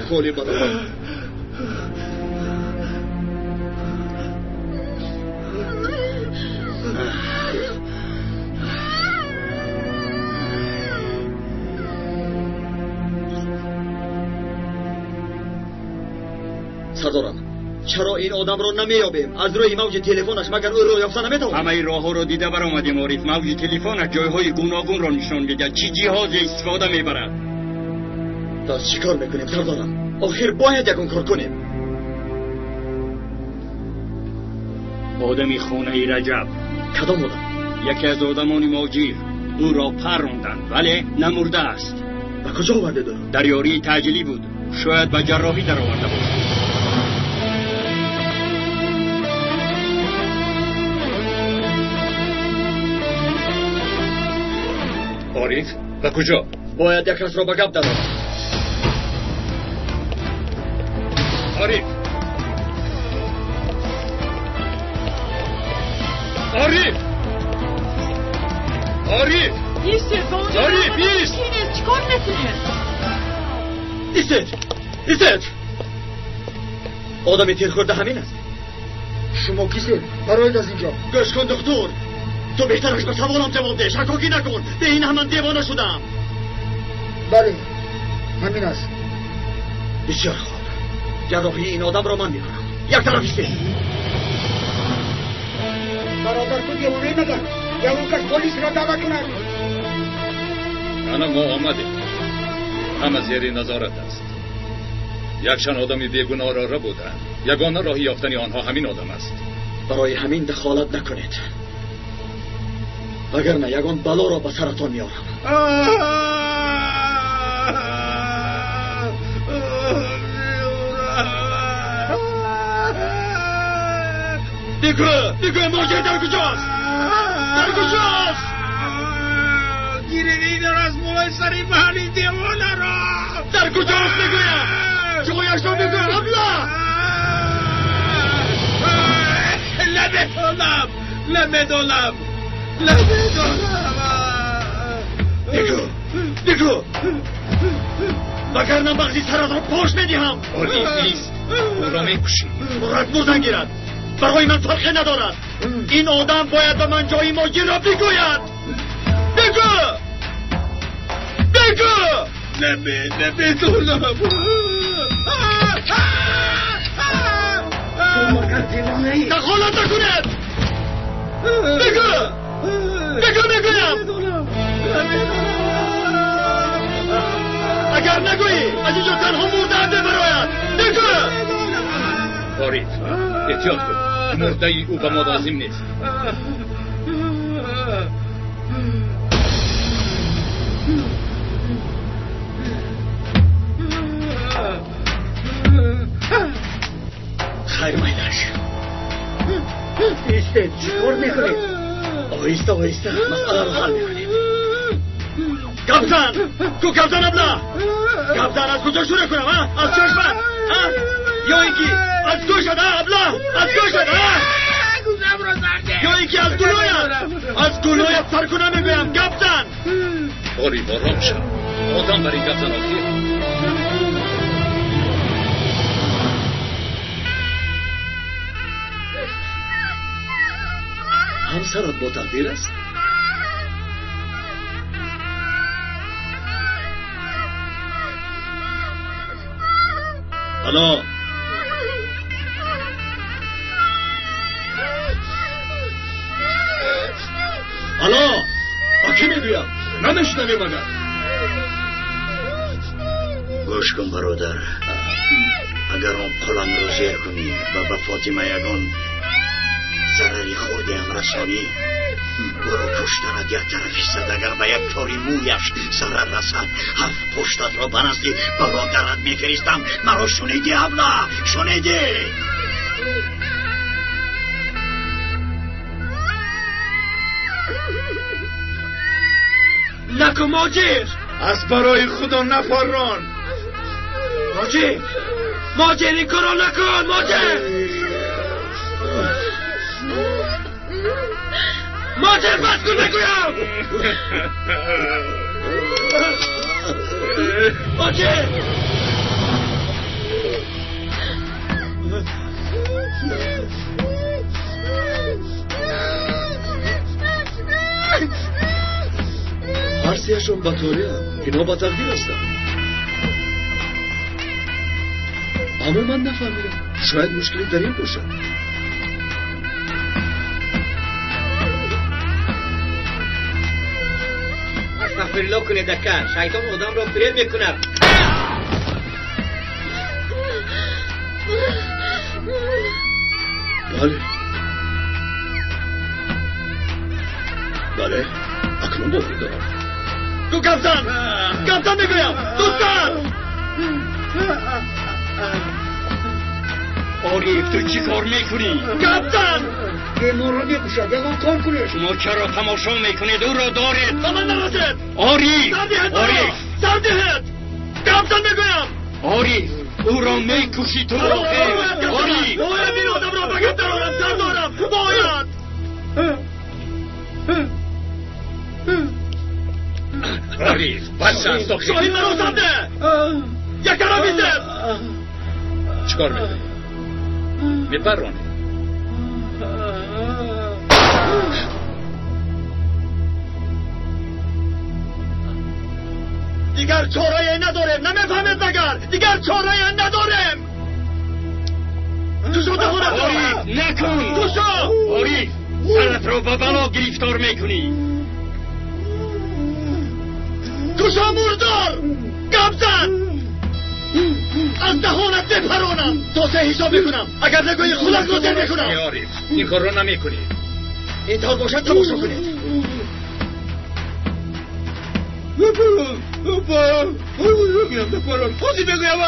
Холи бародар. Сардорам, чаро ин одамро намеёбем? Аз рӯи мавҷи телефонаш магар ӯро ёфта наметавонем? Ҳамаи роҳҳоро дида баромадем, Ориф. Мавҷи телефонаш ҷойҳои гуногунро нишон медиҳад. Чӣ ҷиҳозе истифода мебарад? Пас чӣ кор мекунем, сардорам? Охир бояд ягон кор кунем. Одами хонаи Раҷаб. Кадом одам? Яке аз одамони моҷир. Ӯро парронданд, вале намурдааст. Ба куҷо овардед ӯро? Дар ёрии таъҷилӣ буд. Шояд ба ҷарроҳӣ дароварда бошад. Ориф, ба куҷо? Бояд як касро ба гап дарорам. Ориф! Ориф! Ориф! Истед, ба онҷо Ориф, ист! Ки нест, чӣ кор мекунед? Истед! Истед! Одами тирхӯрда ҳамин аст. Шумо кисед? Бароед аз инҷо. Гӯш кун, духтур. Ту беҳтараш ба саволам ҷавоб деҳ. Шакокӣ накун. Бе ин ҳаман девона шудам. Бале, ҳамин аст. Бисёр хуб. Ҷарроҳии ин одамро ман мекунам. Як тараф истед. Бародар, ту девонаи магар? Ягон кас полисро даъват кунад. Ана мо омадем. Ҳама зери назорат аст. Якчанд одами бегуноҳро рабуданд. Ягона роҳи ёфтани онҳо ҳамин одам аст. Барои ҳамин дахолат накунед. Вагарна ягон балоро ба саратон меорам. Бигӯ, бигӯ, моҷир дар куҷост? Дар куҷост? Гиридидар аз болои сари маҳали девонаро. Дар куҷост мегӯям? Ҷояшро бигӯ, абла! Намедонам, намедонам, намедонам. Бигӯ, бигӯ, вагарна мағзи саратро пош медиҳам. Ориф, ист, ӯро мекушӣ. Мурад мурдан гирад. Барои ман фарқе надорад. Ин одам бояд ба ман ҷои моҷирро бигӯяд. Бигӯ! Бигӯ! Намедонам. Ту магар девонаӣ? Дахолат накунед! Бигӯ! Бигӯ, мегӯям! Агар нагӯӣ, аз инҷо танҳо мурдаат мебарояд. Бигӯ! Ориф, эҳтиёт кун. Мурдаи ӯ ба мо лозим нест. Хайр, майлаш. Истед, чӣ кор мекунед? Оҳиста, оҳиста масъаларо ҳал мекунем. Гапзан! Ту гапзан, абла! Гапзан, аз куҷо шурӯъ кунам, а? Аз чашмат, а? Ё ин ки аз гӯшат, а, абла? Аз гӯшат, а? Ё ин ки аз гулӯят? Аз гулӯят сар кунам мегӯям, гапзан! Ориф, ором шав. Одам бар ин гапзан охир. Ҳамсарат бо тақдир аст? Алло! Алло! Ба кӣ мегӯям? Намешунавӣ магар? Гӯш кун, бародар. Агар он қуламро зер кунӣ ва ба Фотима ягон зарари хурдеам расонӣ, ӯро куштанат як тараф истад. Агар ба як тори мӯяш зарар расад, ҳафт пуштатро ба назди бародарат мефиристам. Маро шунидӣ, абла? Шунидӣ? Накун, моҷир! Аз барои худо нафаррон. Моҷир! Моҷир, ин корро накун, моҷир! Моҷир, бас кун, мегӯям! Моҷир! Баъзеашон ба толеанд, инҳо ба тақдир ҳастанд. Аммо ман нафаҳмидам. Шояд мушкилӣ дар ин бошад. Астағфируллоҳ кунед ака, шайтон одамро фиреб мекунад. Бале. Бале, акнун боварӣ дорам. Ту гап зан! Гап зан мегӯям! Дӯстан! Ориф, ту чӣ кор мекунӣ? Гап зан! Беморро мекушад, ягон кор кунед. Шумо чаро тамошо мекунед? Ӯро доред. Ба ман нарасед! Ориф! Сар диҳед маро! Ориф! Сар диҳед! Гап зан мегӯям! Ориф, ӯро мекушӣ ту. Ориф! Бояд ин одамро ба гап дарорам, сар дорам! Бояд! Ориф, бас аст охир. Шоҳин маро сар деҳ! Як тараф истед! Чӣ кор мекунӣ? Мепарронӣ? Дигар чорае надорем, намефаҳмед магар? Дигар чорае надорем! Кушо даҳонатро! Ориф, накун! Кушо! Ориф, саратро ба бало гирифтор мекунӣ. Кушо мурдор! Гап зан! Аз даҳонат мепаронам! То се ҳисоб мекунам. Агар нагӯӣ худатро зер мекунам. Ориф, ин корро намекунӣ. Ин тавр бошад тамошо кунед.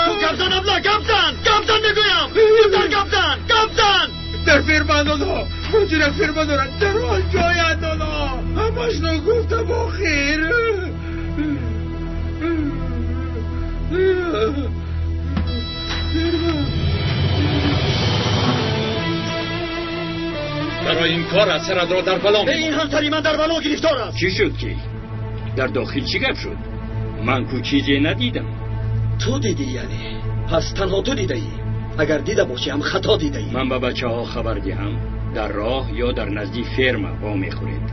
Ту гап зан абла, гап зан! Гап зан мегӯям! Зудтар гап зан! Гап зан! Дар фирма додо, муҷира фирма дорад, дар он ҷоянд додо. Ҳамашро гуфтам охир. Барои ин кор аз саратро дар бало Ба ин ҳамсари ман дар бало гирифтор аст. Чӣ шуд ки? Дар дохил чӣ гап шуд? Ман ку чизе надидам. Ту дидӣ яъне? Пас танҳо ту дидаӣ. Агар дида бошӣ ҳам хато дидаӣ. Ман ба бачаҳо хабар диҳам, дар роҳ ё дар назди ферма вомехӯред.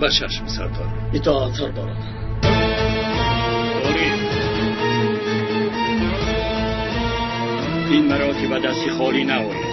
Ба чашм сардор. Итоат сардорам. Ориф, ин маро ки ба дасти холӣ наояд.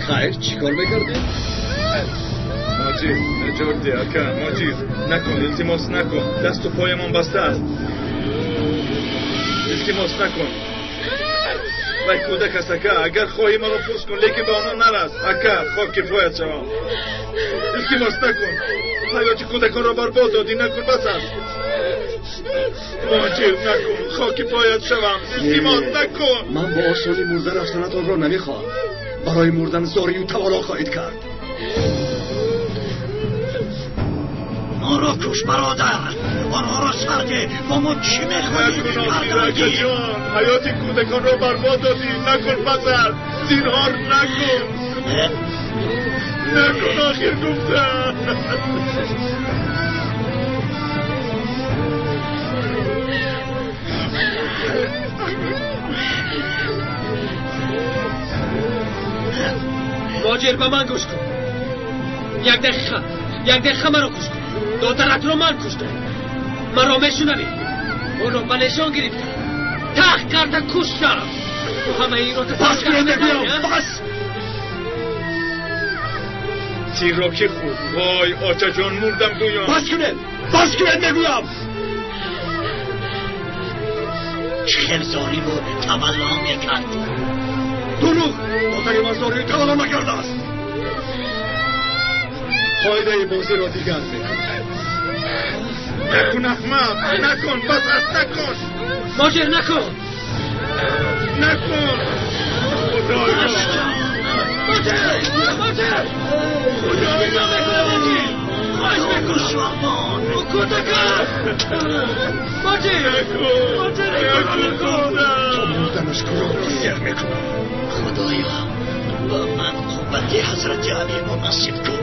Хайр, чӣ кор мекардем? Моҷид, наҷот деҳ, ака, Моҷид. Накун, илтимос накун. Дасту поямон баста аст. Илтимос накун. Вай кӯдак аст, ака. Агар хоҳӣ маро пурс кун, лекин ба онҳо нарас. Ака, хок кифоят шавам. Илтимос накун. Ҳаёти кӯдаконро барбод додӣ, накун, бас аст. Моҷид, накун, хок кифоят шавам. Илтимос накун. Ман бо осонӣ мурда рафтанатонро намехоҳам. Барои мурдан зорию тавало хоҳед кард. Моро куш бародар, онҳоро сар деҳ. Бо мо чӣ мехоҳӣ? Накун охир, акаҷон. Ҳаёти кӯдаконро барбод додӣ. Накун, бас аст. Зинҳор накун. Накун охир гуфтам. Моҷир, ба ман гӯш кун. Як дақиқа, як дақиқа маро гӯш кун. Додаратро ман куштам. Маро мешунавӣ? Ӯро ба нишон гирифтам, тахт карда куштам. Ту ҳамаи инро Бас кунед мегӯям, бас! Тирро ки хӯрд? Вой, очаҷон, мурдам гӯён. Бас кунед! Бас кунед мегӯям! Чӣ хел зориву тавалло мекард. Дурӯғ! Додари ман зорию тавалло накардааст. Қоидаи бозиро дигар мекунам. Накун, аҳмақ, накун, бас аст, накун. Моҷир, накун. Накун. Худоё. Моҷир! Моҷир! Худоё. شعبان کودکان ماجی ماجی تا مردنش گروه سیر میکنم. خدایا با من قوت حضرت علی مناسب کن.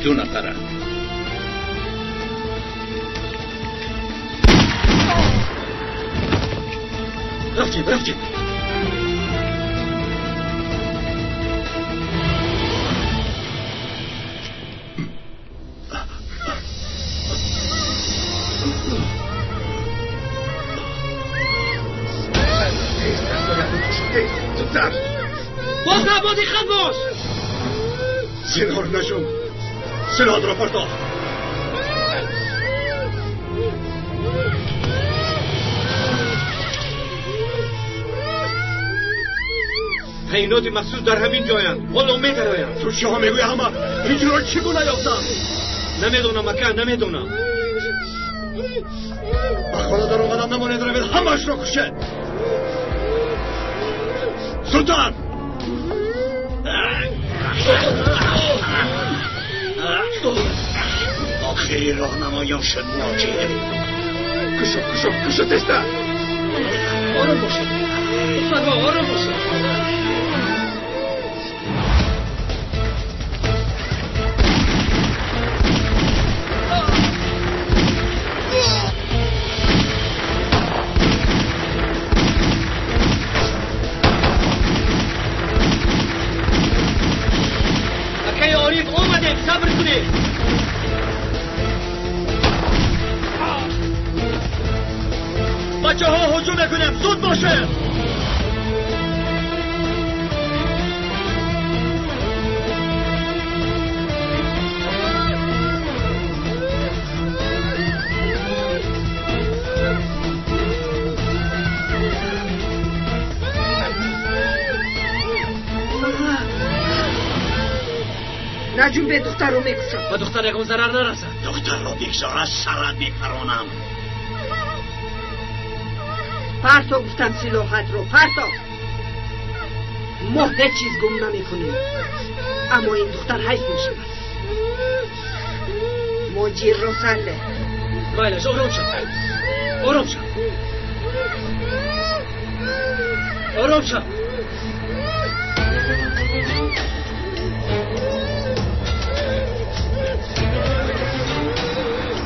دو نفرند. رفتیم رفتیم. زودتر. باز نبادی خط باش. زینهار نجوم. سلاح را پرتاب. تعیینات مخصوص در همین جایند. حالا می‌درایم. تو چه ها میگویی همه؟ اینجا را چگونه یافتم؟ نمیدونم اکا، نمیدونم. به خانه در آمدن نمانید روید همش را کشید. سلطان! آخری راهنمایان شد ناجی. کشو کشو کشو تستر. آرام باشید سروا، آرام باشید. اکای عارف آمدیم، صبر کنید. بچه ها هجوم میکنیم، زود باشه. نجوم به دختر رو میکشم. به دختر یکم ضرر نرسد. دختر رو بگذار از سرت میپرانم. پرتا گفتم سلاحت رو پرتا. ما هیچ چیز گم نمی کنیم، اما این دختر حیف می شود. مجیر رو سنده. مایلش آرام شد، آرام شد، آرام شد.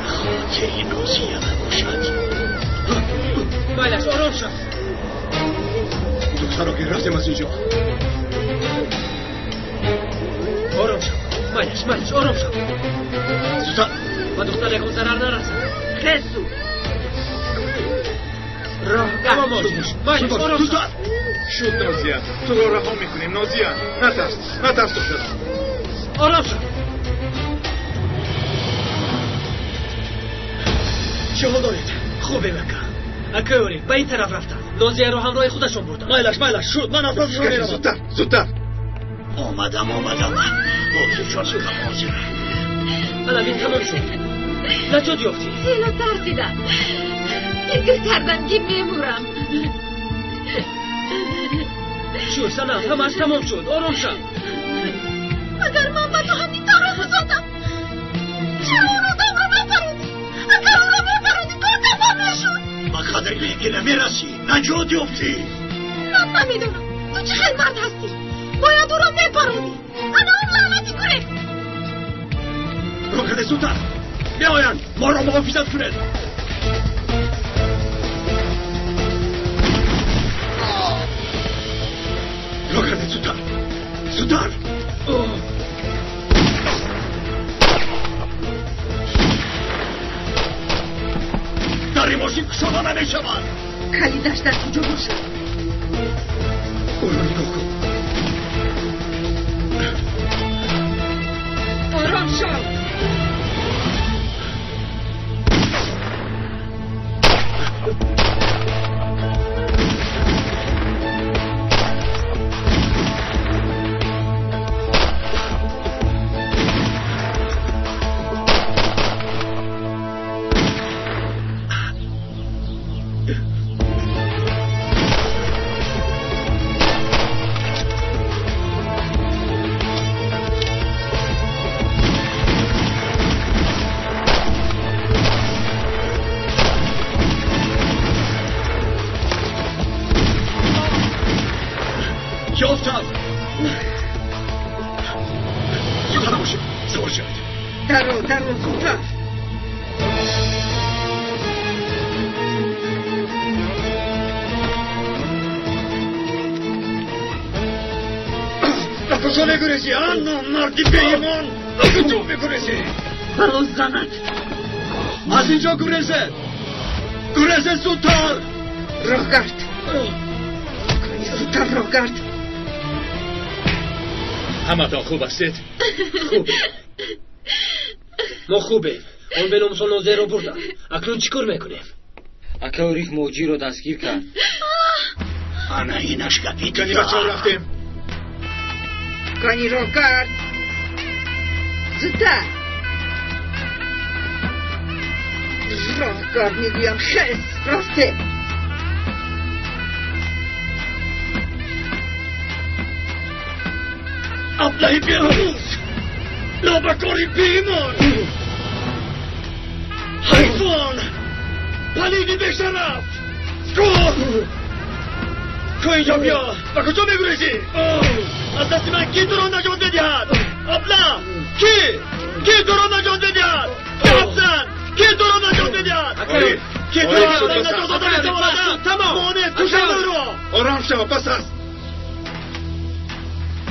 خاطر نازیه نباشد. مایلش آرام شد. دختر رو که رفتیم از اینجا. آرام شد مایلش، مایلش آرام شد. زودتر. با دختر یکم ضرر نرسد. خیلی راه مایلش آرام شد. شد نازیه، تو رو رها میکنیم. نازیه نترس، نترس دختر. آرام شد. چه حال دارید؟ خوبه مکه. اکای عارف به این طرف رفتن. نازیه رو همراه خودشون بردن. مایلش مایلش شد. من از پسشون میروم. زودتر زودتر. آمدم آمدم. اوه جان حاضر. الان تمام شد. نجات یافتی. خیلی ترسیدم. فکر کردم که میمورم. شو سنم همش تمام شد. آرام شد. اگر من با تو همین طرف زدم چرا اون آدم رو نپرودی؟ اگر اون رو میپرودی کار تمام میشد. با قدر که نمیرسی نجات یافتی. من نمیدونم تو چه خیلی مرد هستی. باید او رو میپرودی. انا اون لعنتی گریخت. رو زودتر بیایند ما را محافظت کنید. رو کرده زودتر زودتر. намешавад. Калидаш дар куҷо бошад? Ӯро нигоҳ кун. Ором шав. مردی بیمان کجا میگریزی؟ بلا زند. از اینجا گریزه، گریزه زودتر. راه گرد، زودتر راه گرد. همتان خوب هستید؟ خوبه، ما خوبیم. اون به ناموس نوزه رو بردن. اکنون چیکار میکنیم؟ اکا عارف موجی رو دستگیر کرد. انا اینش گپی. کنی بچه ها رفتیم. کنی رو کرد زودتر. راه کرد میگویم. خیس رفته. ابلهی بی‌ناموس، نابکاری بی‌ایمان، حیوان، پلیدی بی‌شرف. تو اینجا بیا. به کجا میگریزی؟ از دست من کی تو را نجات بدهد؟ ابله، کی تو را نجات بدهد؟ گپ زن، کی تو را نجات بدهد؟ کی تو را نجات داده میتواند؟ تمام. مانع کشم را. آرام شو، بس است.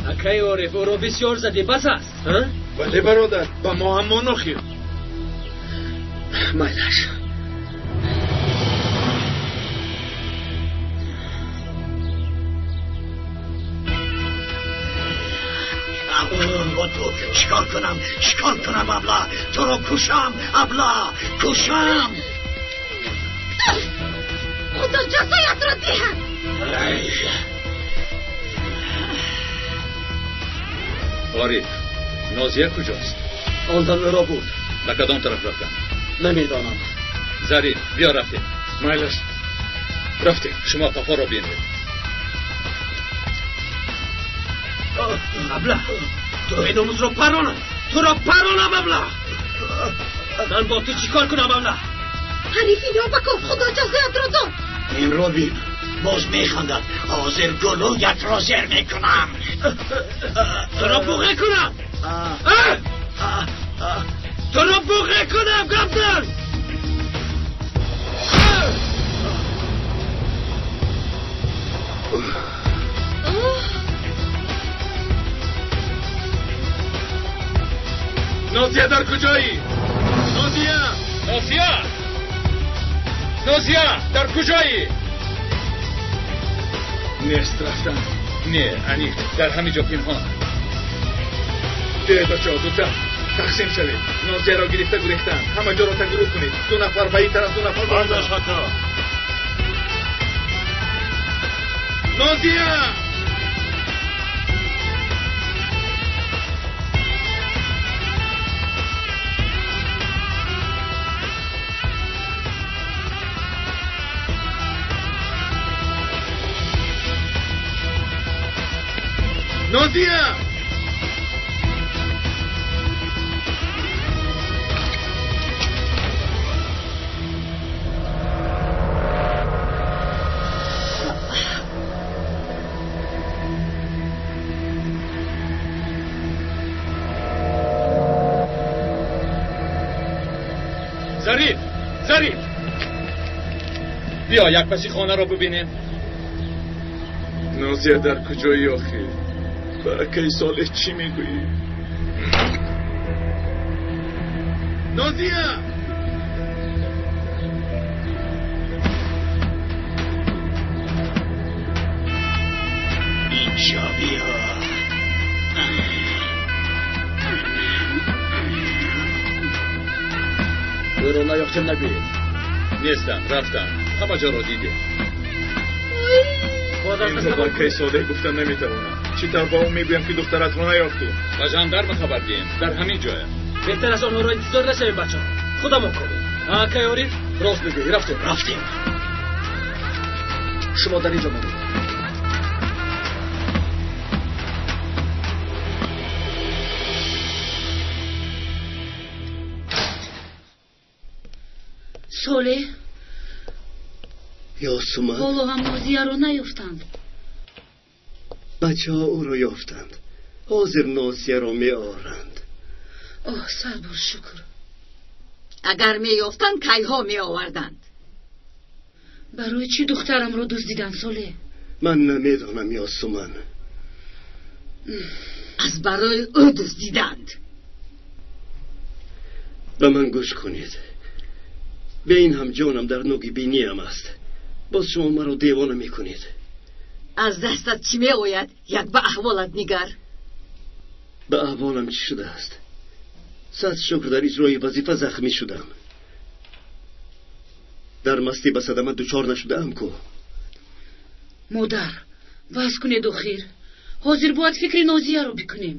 اکای عارف، او را بسیار زدی، بس است. بله برادر، با ما هم ما نخیر. مایلش. با تو چیکار کنم؟ چیکار کنم ابله؟ تو رو کشم ابله، کشم. خدا جزایت را دهد. عارف، نازیه کجاست؟ آن زن را بود. به کدام طرف رفتن؟ نمیدانم. ظریف بیا رفتیم. مایلش رفتیم. شما قفا را بینید. ابله، تو به ناموس رو پرانم، تو را پرانم ابله. من با تو چیکار کنم ابله؟ حریفی نابکار، خدا جزایت را داد. این را بین، باز میخندد. حاضر گلویت را زیر میکنم. تو را بوغه کنم، تو را بوغه کنم گفتم. نازیه در کجایی؟ نازیه، نازیه، نازیه در کجایی؟ نیست، رفتن. نه انیق، در همینجا پنهان. بیاید بچه ها، زودتر تقسیم شوید. نازیه را گرفته گریختن. همه جا را تگروه کنید. 2 نفر به این طرف، 2 نفر به آن طرف. نازیه! نازیه! ظریف، ظریف، بیا یک پسی خانه را ببینیم. نازیه در کجایی آخی؟ برکه صالح چی میگویی؟ نازیه! Инҷо биё. Ӯро наёфтем нагӯед. Нестам, рафтам. Ҳама ҷоро дидем. Инро ба кай Солеҳ гуфта наметавонам. Чӣ тавр ба ӯ мегӯям ки духтаратро наёфтем? Ба жандарм хабар диҳем. Дар ҳамин ҷоя. Беҳтар аст онҳоро интизор нашавем, бачаҳо. Худамон кобем. Акай Ориф? Рост мегӯӣ, рафтем. Рафтем. Шумо дар инҷо монед. Солеҳ, Ёсуман, ҳоло ҳам Нозияро наёфтанд. Бачаҳо ӯро ёфтанд. Ҳозир Нозияро меоранд. Оҳ, сад бор шукр. Агар меёфтанд, кайҳо меоварданд. Барои чӣ духтарамро дуздиданд, Солеҳ? Ман намедонам, Ёсуман. Аз барои ӯ дуздиданд. Ба ман гӯш кунед. Ба ин ҳам ҷонам дар нуги биниям аст. Боз шумо маро девона мекунед. Аз дастат чӣ меояд? Як ба аҳволат нигар. Ба аҳволам чӣ шудааст? Сад шукр дар иҷрои вазифа захмӣ шудам. Дар мастӣ ба садама дучор нашудаам ку. Модар, бас кунед охир. Ҳозир бояд фикри Нозияро бикунем.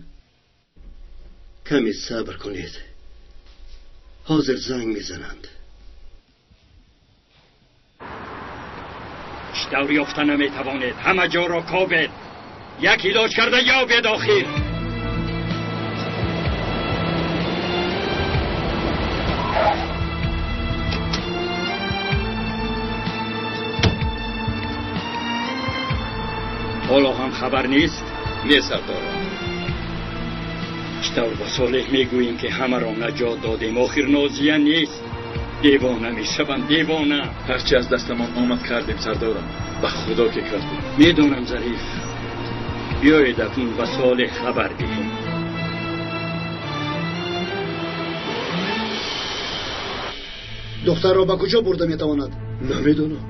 Каме сабр кунед. Ҳозир занг мезананд. Чӣ тавр ёфта наметавонед? Ҳама ҷоро кобед. Як илоҷ карда ёбед охир. Ҳоло ҳам хабар нест? Не, сардорам. Чӣ тавр ба Солеҳ мегӯем ки ҳамаро наҷот додем? Охир Нозия нест. Девона мешавам, девона. Ҳарчи аз дастамон омад кардем, сардорам. Ба худо ки кардем. Медонам, Зариф. Биёед акнун ба Солеҳ хабар диҳем. Духтарро ба куҷо бурда метавонад? Намедонам.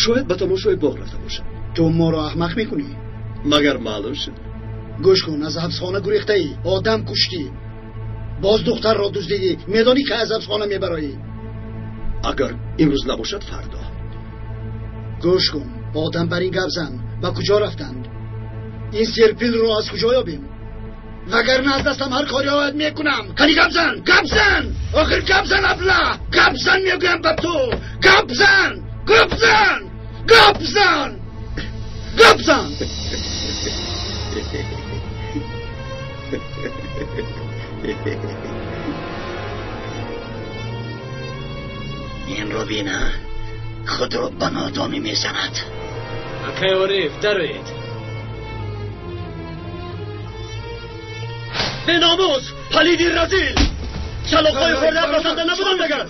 Шояд ба тамошои боғ рафта бошад. Ту моро аҳмақ мекунӣ? Магар маълум шуд? Гӯш кун, аз ҳабсхона гурехтаӣ, одам куштӣ, боз духтарро дуздидӣ. Медонӣ ки аз ҳабсхона мебароӣ? Агар имрӯз набошад, фардо. Гӯш кун, одам бар ин гап зан. Ба куҷо рафтанд? Ин серпилро аз куҷо ёбем? Вагарна аз дастам ҳар коре ояд мекунам. Кани гап зан, гап зан! Охир гап зан, абла! Гап зан мегӯям ба ту! Гап зан! Гап зан! Гап зан! Гап зан! Инро бина, худро ба нодонӣ мезанад. Акай Ориф, дароед. Беномус, палиди разил! Чалоқҳои хӯрдаам басанда набудам магар?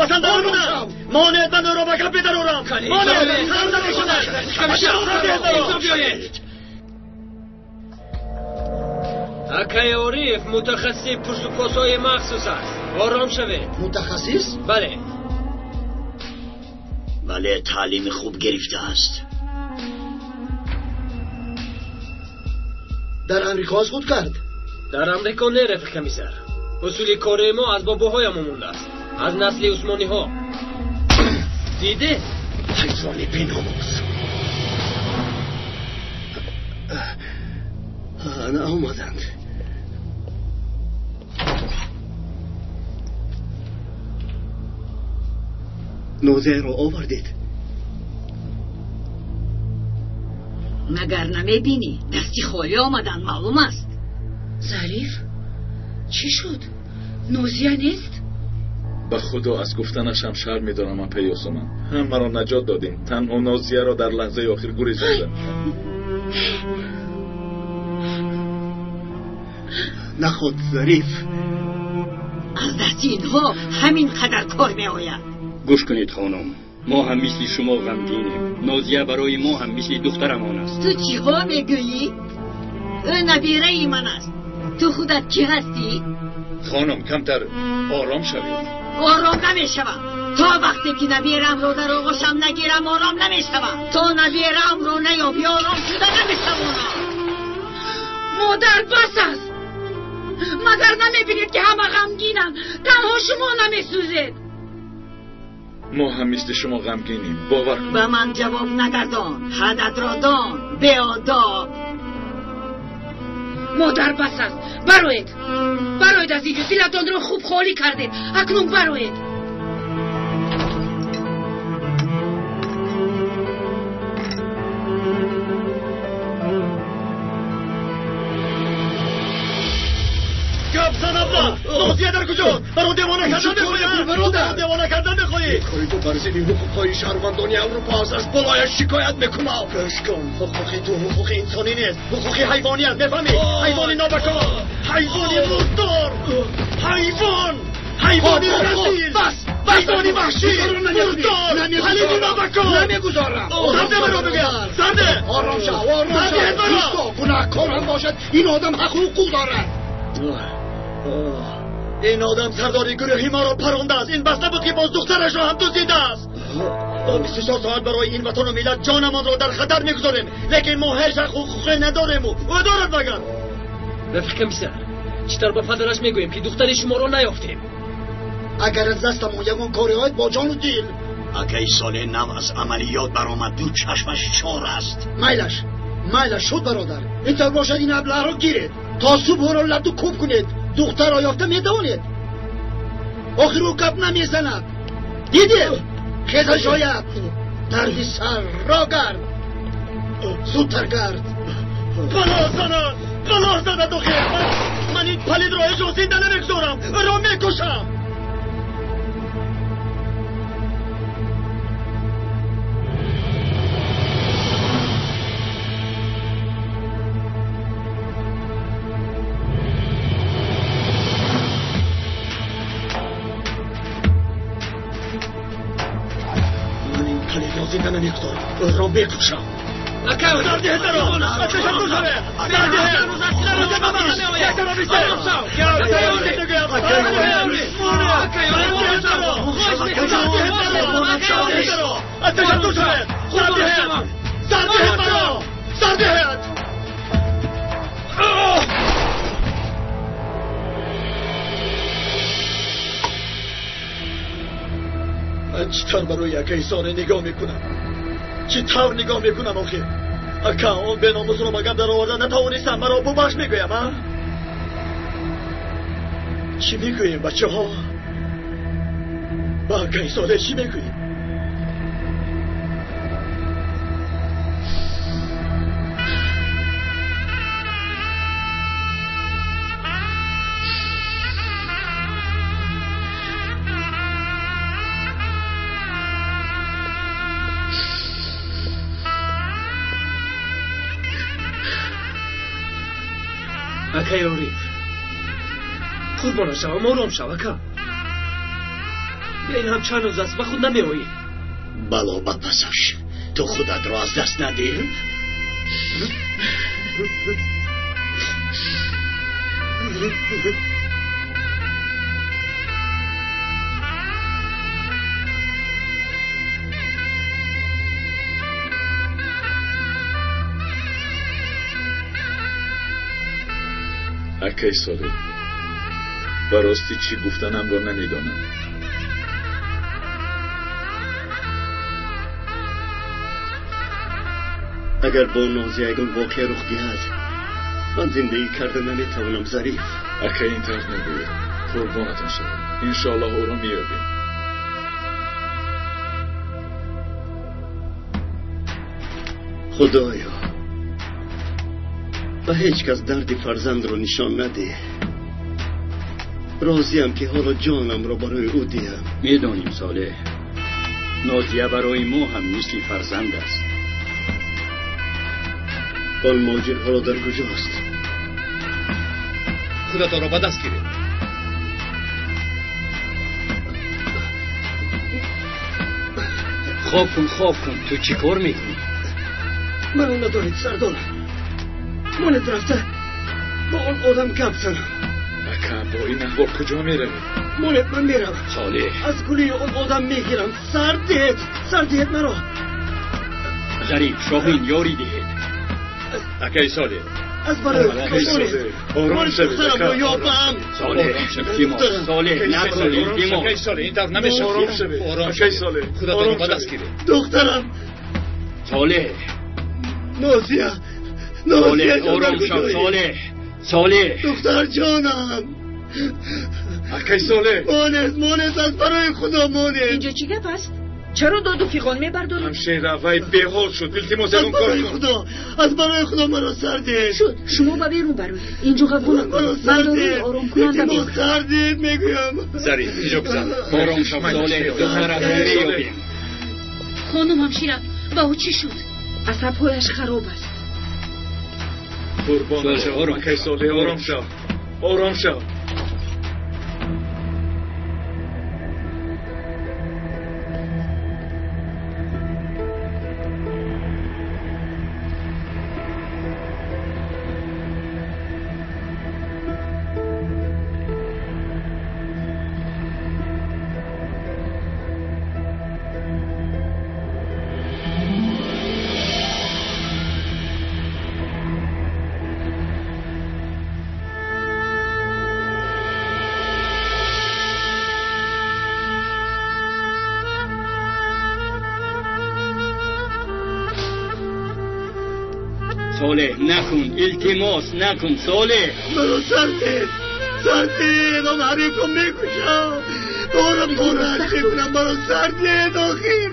Басанда набудам! Монеъ ман ӯро ба гап медарорам! Монеъ! Сар намешавад! Биёед! Акай Ориф мутахассиси пурсупосҳои махсус аст. Ором шавед. Мутахассис? Бале. Бале, таълими хуб гирифтааст. Дар Амрико аз худ кард? Дар Амрико не, рафиқ комиссар. Усули кори мо аз бобоҳоямон мондааст. Аз насли усмониҳо. Дидед? Ҳайвони беномус. Ана омаданд. Нозияро овардед? Магар намебинӣ? Дасти холӣ омаданд, маълум аст. Зариф, чӣ шуд? Нозия нест? Ба худо аз гуфтанашам шарм медорам, апа Ёсуман. Ҳамаро наҷот додем. Танҳо Нозияро дар лаҳзаи охир гурезондам. Наход, Зариф. Аз дасти инҳо ҳамин қадар кор меояд. Гӯш кунед, хонум. Мо ҳам мисли шумо ғамгинем. Нозия барои мо ҳам мисли духтарамон аст. Ту чиҳо мегӯӣ? Ӯ набираи ман аст. Ту худат кӣ ҳастӣ? Хонум, камтар ором шавед. Ором намешавам. То вақте ки набирамро дар оғӯшам нагирам, ором намешавам. То набирамро наёбӣ, ором шуда наметавонам. Модар, бас аст. Магар намебинед, ки ҳама ғамгинанд, танҳо шумо намесӯзед? Мо ҳам мисли шумо ғамгинем, бовар кун. Ба ман ҷавоб нагардон, ҳаддатро дон, беодоб. Модар, бас аст. Бароед, бароед аз инҷо. Дилатонро хуб холӣ кардед, акнун бароед. Гап зан, абла! Нозия дар куҷост? Маро девона кардан мехоҳӣ? Бародар, девона кардан мехоҳӣ? Кори ту бар зидди ҳуқуқҳои шаҳрвандони Аврупо аст. Аз болояш шикоят мекунам. Гӯш кун, ҳуқуқи ту ҳуқуқи инсонӣ нест, ҳуқуқи ҳайвонӣ аст, мефаҳмӣ? Ҳайвони нобакор, ҳайвони мурдор, ҳайвон, ҳайвони расил, ҳайвони ваҳшӣ, мурдор, палиди нобакор. Намегузорам. Сарде маро бигӯям, сарде. Ором шав, ором шав. Гунаҳкор ҳам бошад, ин одам ҳақ ҳуқуқ дорад. Ин одам сардори гурӯҳи моро парондааст. Ин бас набуд, ки боз духтарашро ҳам дуздидааст. Мо 24 соат барои ин ватану миллат ҷонамонро дар хатар мегузорем, лекин мо ҳеҷ ҳақ ҳуқуқе надорему ӯ дорад. Магар Рафиқ комиссар, чӣ тавр ба падараш мегӯем, ки духтари шуморо наёфтем? Агар аз дастамон ягон коре ояд, бо ҷону дил. Акаи Солеҳ нав аз амалиёт баромад, ду чашмаш чор аст. Майлаш, майлаш шуд, бародар. Ин тавр бошад, ин аблаҳро гиред, то субҳро лату кӯб кунед. Духтарро ёфта метавонед. Охир ӯ гап намезанад. Дидед, хезаш ояд. Дарди сар ро гард, зудтар гард. Бало занад, бало занад. Охир ман ин палидро ҳеҷ гоҳ зинда намегузорам, ӯро мекушам. Зинда намегузорам, ӯро мекушам. Сардиҳед маро, аз пешам дур шавед. Сардиҳед, ба ман яктаро бистед. Аз пешам дур шавед. Сардиҳед, сардиҳед маро, сардиҳед. Ман чӣ тавр барои акаи Солеҳ нигоҳ мекунам? Чӣ тавр нигоҳ мекунам охир? Ака, он беномусро ба гап дароварда натавонистам, маро бубахш мегӯям, а? Чӣ мегӯем, бачаҳо? Ба акаи Солеҳ чӣ мегӯем? Акаи Ориф, қурбона шавам, ором шав, ака. Ин ҳам чанд рӯз аст ба худ намеоӣ. Бало ба пасаш, ту худатро аз даст надиҳ. Акаи Солеҳ, ба ростӣ чӣ гуфтанамро намедонам. Агар бо Нозия ягон воқеа рух диҳад, ман зиндагӣ карда наметавонам, Зариф. Ака, ин тарз нагӯед, қурбонатон шавам. Иншоаллоҳ ӯро меёбем. Худоё, ба ҳеҷ кас дарди фарзандро нишон надеҳ. Розиям, ки ҳоло ҷонамро барои ӯ диҳам. Медонем, Солеҳ, Нозия барои мо ҳам мисли фарзанд аст. Он моҷир ҳоло дар куҷост? Худатонро ба даст гиред. Хоб кун, хоб кун. Ту чӣ кор мекунӣ? Маро надоред, сардор. Монед рафта бо он одам гап занам. Ака, бо ин аҳвол куҷо меравед? Монед, ман меравам. Солеҳ, аз гулии он одам мегирам. Сар диҳед, сар диҳед маро. Зариф, Шоҳин, ёрӣ диҳед. Акаи Солеҳ, از برای آرام شوید. دخترم رو یابم. صالح صالح نکن التماس. صالح این طرف نمیشه. آرام شوید. آرام شوید. خدا تو دست گیره. دخترم. صالح. نازیه. نازیه آرام شو صالح. صالح. دختر جانم. اکی صالح. مانس مانس از برای خدا مانس. اینجا چی گپ است؟ چرا داد و فیغان میبرداری؟ همشیره وی بیحال شد. التماس اون کار کن. خدا از برای خدا مرا سرده شد. شما با بیرون بروید. اینجا غوغا نکن. من داروی آرام کننده می‌آورم. سرده میگویم. ظریف اینجا بزن. آرام شو صالح. دخترت را مییابیم. خانم همشیره با او چی شد؟ عصبهایش خراب است. قربان شو اکی صالح. آرام شو. آرام شو. صالح نکن. التماس نکن صالح. مرا سردید. سردید. من حریف رو میکشم. بارم پارش میکنم. مرا سردید آخیر.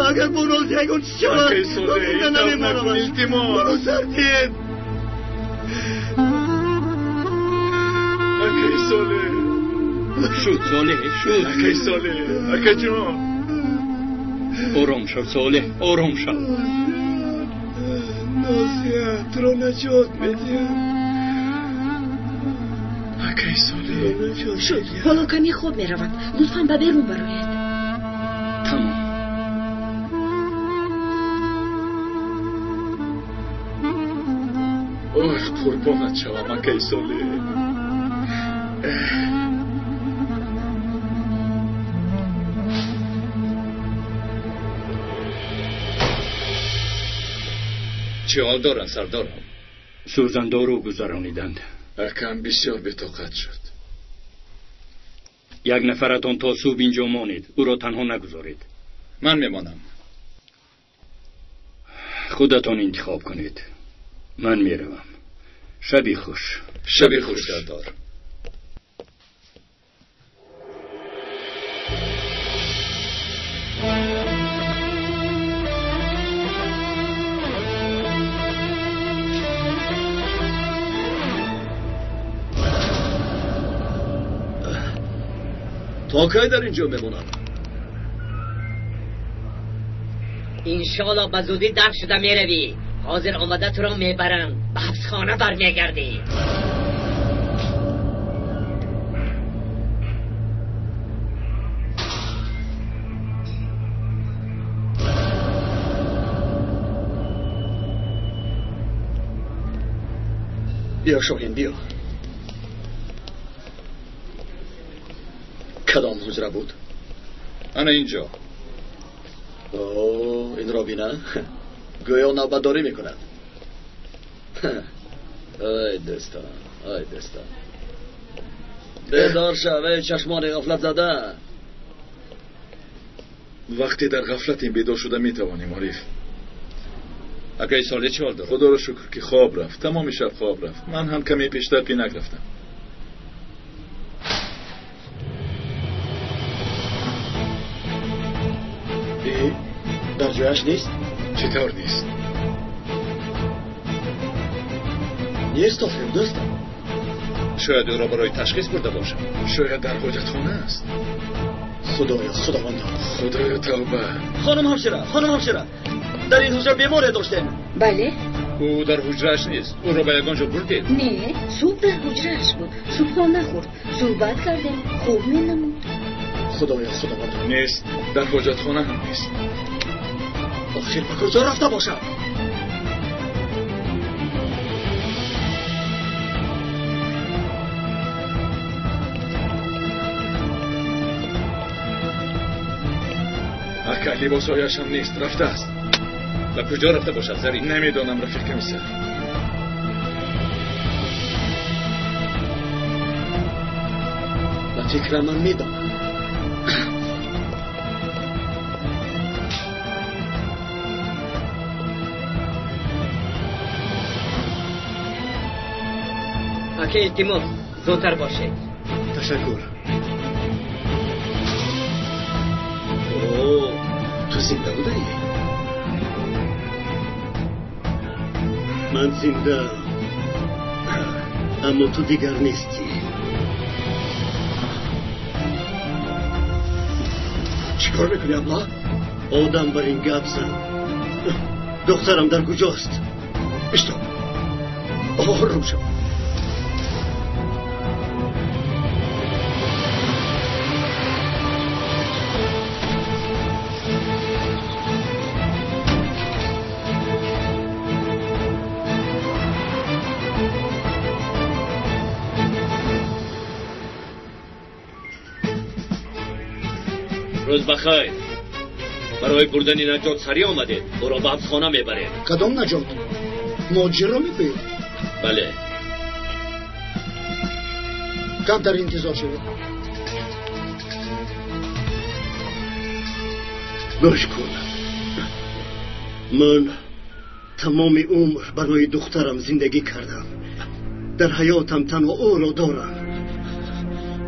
اگر با نازیه یکون چی شود من زنده نمیمانم. مرا سردید. اکی صالح. شد صالح شد. اکی صالح. اکی جان. آرام شو صالح. آرام شو. نازیه تو را نجات میدیم. اکی صالح شد. حالا کمی خوب میرود. لطفا به بیرون بروید. تمام. اوه قربانت شوم اکی صالح. چه حال دارن سردارم؟ سوزن دارو گذرانیدند. اکم بسیار بی‌طاقت شد. یک نفرتان تا صبح اینجا مانید. او را تنها نگذارید. من میمانم. خودتان انتخاب کنید. من میروم. شبی خوش. شبی خوش سردار. تا کی در اینجا میمونم؟ انشالله به زودی دفع شده میروی. حاضر آمده تو را میبرم به حبسخانه برمیگردی. بیا شاهین بیا. کدام حجره بود؟ انا اینجا. اوه این را بینه گویا نوبتداری میکند. ای دوستان ای دوستان بیدار شو ای چشمان غفلت زده. وقتی در غفلتیم بیدار شده میتوانیم عارف. اگه ساله چه حال داره؟ خدا را شکر که خواب رفت. تمام شب خواب رفت. من هم کمی پیشتر پینک رفتم. در جایش نیست؟ چطور نیست؟ نیست آخر دوستم. شاید او را برای تشخیص برده باشم. شاید در حاجتخانه است. خدایا خداوندا. خدایا توبه. خانم همشیره خانم همشیره در این حجره بیماری داشتیم. بله. او در حجرهش نیست. او را به یگان جا بردید؟ نه صبح در حجرهش بود. صبح نخورد. صحبت کردیم. خوب می نمود. خدایا خداوندا. نیست. در حاجتخانه هم نیست. آخر به کجا رفته باشم؟ اکه لباسهایش هم نیست. رفته است. Ба куҷо рафта бошад, Зариф? Намедонам, рафиқ комиссар. Ба фикрам ман медонам. Ака, илтимос, зудтар бошед. Ташаккур. О, ту зинда будаӣ? Ман зиндаам, аммо ту дигар нестӣ. Чӣ кор мекунӣ, абла? Одам бар ин гап зан. Духтарам дар куҷост? Иштоб, ором шав. Рӯз бахайр. Барои бурдани наҷот сариъ омадед. Ӯро ба ҳабсхона мебаред. Кадом наҷот? Муҳоҷирро мегӯед? Бале. Камтар интизор шавед. Гӯш кун. Ман тамоми умр барои духтарам зиндагӣ кардам. Дар ҳаётам танҳо ӯро дорам.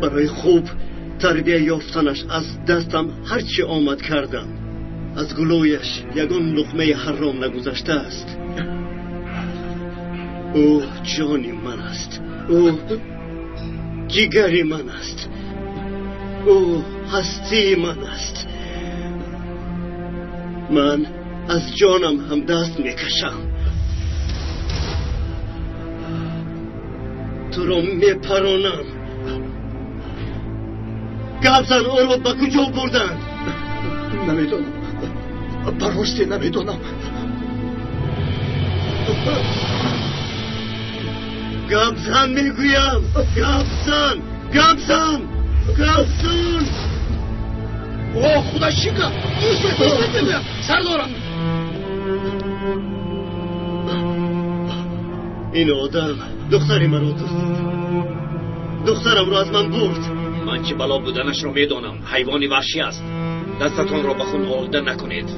Барои хуб тарбия ёфтанаш аз дастам ҳарчи омад кардам. Аз гулӯяш ягон луқмаи ҳаром нагузаштааст. Ӯ ҷони ман аст. Ӯ ҷигари ман аст. Ӯ ҳастии ман аст. Ман аз ҷонам ҳам даст мекашам. Туро мепаронам. Гап зан, ӯро ба куҷо бурданд? Намедонам. Ба росте намедонам. Гап зан мегӯям. Гап зан, гап зан, гап зан. О, худо чӣ гап? Дӯст мегӯям, сардорам. Ин одам духтари маро дуздид. Духтарамро аз ман бурд. Ман чӣ бало буданашро медонам. Ҳайвони ваҳшӣ аст. Дастатонро ба хун олуда накунед.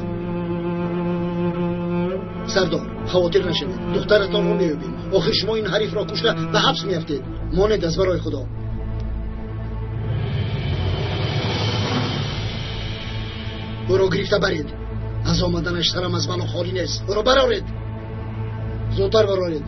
Сардор, хавотир нашавед. Духтаратонро меёбем. Охир шумо ин ҳарифро кушта ба ҳабс меафтед. Монед аз барои худо. Ӯро гирифта баред. Аз омаданаш сарам аз бало холӣ нест. Ӯро бароред. Зудтар бароред.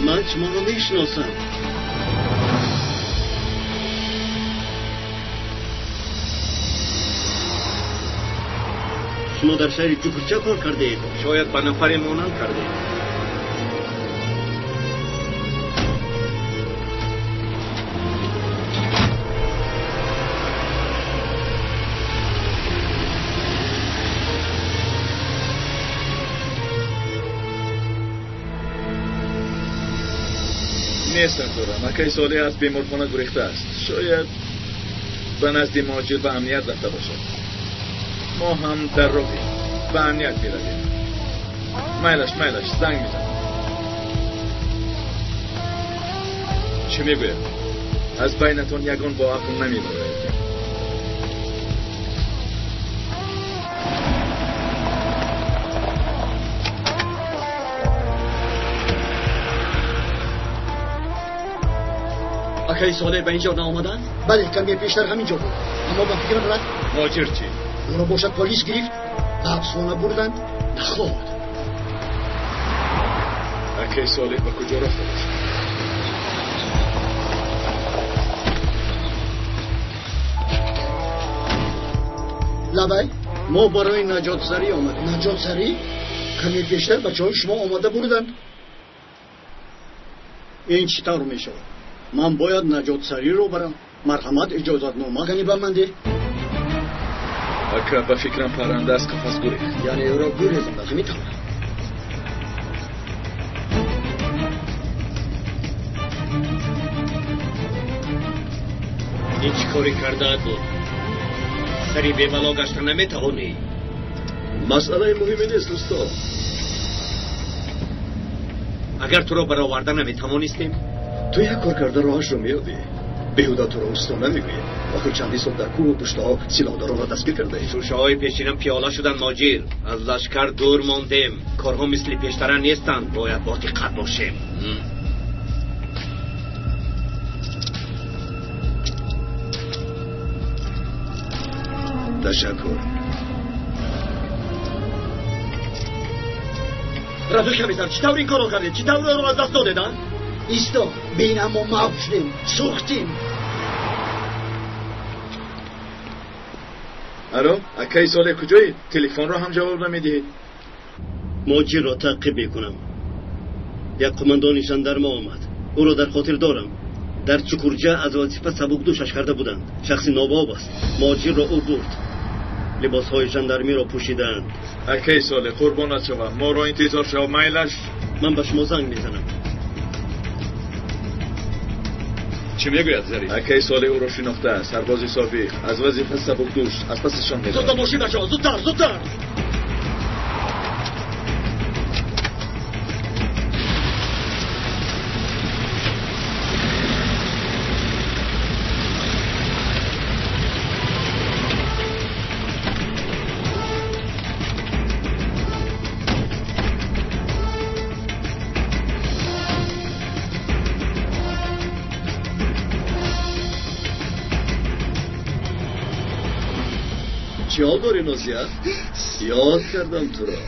Ман шуморо мешиносам. Шумо дар шаҳри Чукурча кор кардаед. Шояд ба нафаре монанд кардаед. Не, сардорам, акаи Солеҳ аз беморхона гурехтааст. Шояд ба назди муҳоҷир ба амният рафта бошад. Мо ҳам дар роҳем, ба амният меравем. Майлаш, майлаш, занг мезанам. Чӣ мегӯяд? Аз байнатон ягон бо ақл намебарояд. Акаи Солеҳ ба инҷо наомаданд? Бале, каме пештар ҳамин ҷо буд. Аммо ба фикрам рафт. Муҳоҷир чӣ? Ӯро бошад полис гирифт, ба ҳабсхона бурданд. Наход. Акаи Солеҳ ба куҷо рафта бошад? Лабай. Мо барои наҷотсарӣ омадем. Наҷотсарӣ? Каме пештар бачаҳои шумо омада бурданд. Ин чӣ тавр мешавад? Ман бояд наҷотсариро барам. Марҳамат, иҷозатнома. Кани ба ман деҳ. Ака, ба фикрам парранда аз қафас гурехт. Яъне ӯро гурезонда, ҳамин тавр. Ин чӣ коре кардаат буд? Сари бебало гашта наметавонӣ. Масъалаи муҳиме нест, устод. Агар туро бароварда наметавонистем? Ту як кор карда роҳашро меёбӣ. Беҳуда туро усто намегӯем. Охир чандин сол дар кӯҳу пуштаҳо силоҳдоронро дастгир кардаӣ. Шӯшаҳои пешинам пиёла шуданд, моҷир. Аз лашкар дур мондем. Корҳо мисли пештара нестанд. Бояд бо диққат бошем. Ташаккур. Рафиқ комиссар, чӣ тавр ин корро кардед? Чӣ тавр ӯро аз даст додед, а? Исто, бин, аммо маҳв шудем, сӯхтем. Алло, акаи Солеҳ куҷоед? Телефонро ҳам ҷавоб намедиҳед. Моҷирро таъқиб мекунам. Як қумандони жандарма омад. Ӯро дар хотир дорам. Дар Чукурҷа аз вазифа сабукдӯшаш карда буданд. Шахси нобоб аст. Моҷирро ӯ бурд. Либосҳои жандармиро пӯшидаанд. Акаи Солеҳ, қурбонат шавам. Моро интизор шав, майлаш. Ман ба шумо занг мезанам. Чӣ мегӯяд Зариф? Акаи Солеҳ ӯро шинохта, сарбози собиқ, аз вазифа сабукдӯш, аз пасашон медорад. Зудтар бошед, бачаҳо, зудтар, зудтар! Чӣ ҳол дорӣ, Нозия? Ёд кардам туро.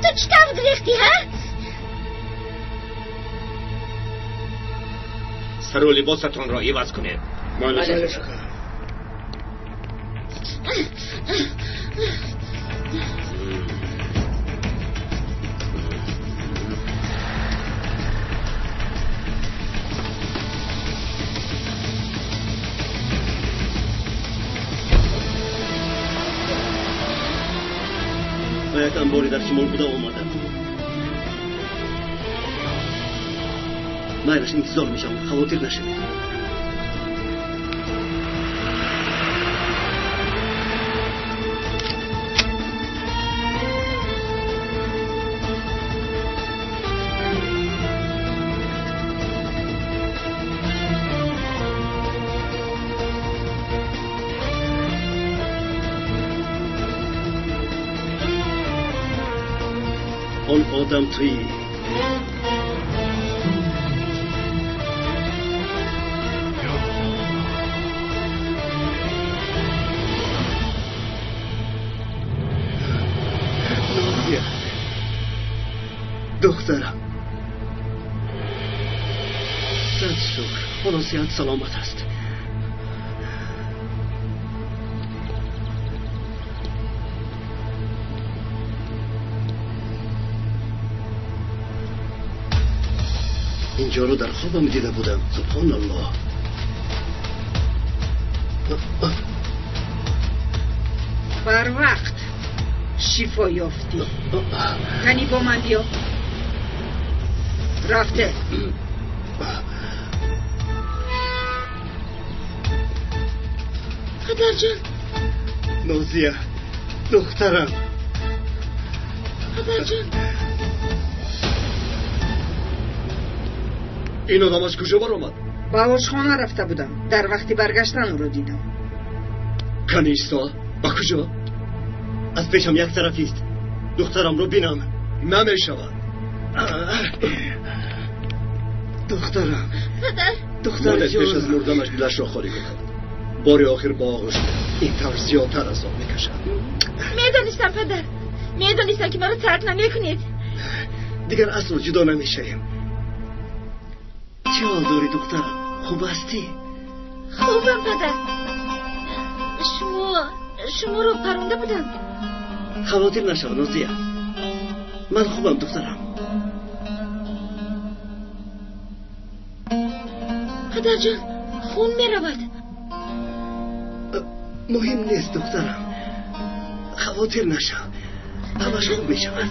Ту чӣ тавр гирифтӣ, ҳа? Сару либосатонро иваз кунед. Ба як анборе дар шимол буда омадам. Майлаш, интизор мешавам, хавотир нашавед. Он одам туӣ. Нозия, духтарам, сад шукр, ҳоло сиҳат саломат аст. Инҷоро дар хобам дида будам. Субҳоналлоҳ. Бар вақт шифо ёфтӣ. Кани бо ман биё. Рафте. Падарҷон. Нозия, духтарам. Падарҷон. Ин одам аз куҷо баромад? Ба ошхона рафта будам. Дар вақти баргаштан ӯро дидам. Кани исто, ба куҷо? Аз пешам як тарафист. Духтарамро бинам. Намешавад. Духтарам. Падар. Духтар Монед пеш аз мурданаш дилашро холӣ кунад. Бори охир ба оғӯш ин тавр зиёдтар азоб мекашад. Медонистам, падар. Медонистам, ки маро тарк намекунед. Дигар асло ҷудо намешавем. Чӣ ҳол дорӣ, духтарам? Хуб ҳастӣ? Хубам, падар. Шуморо паронда буданд. Хавотир нашав, Нозия. Ман хубам, духтарам. Падарҷон, хун меравад. Муҳим нест, духтарам. Хавотир нашав. Ҳамаш хуб мешавад.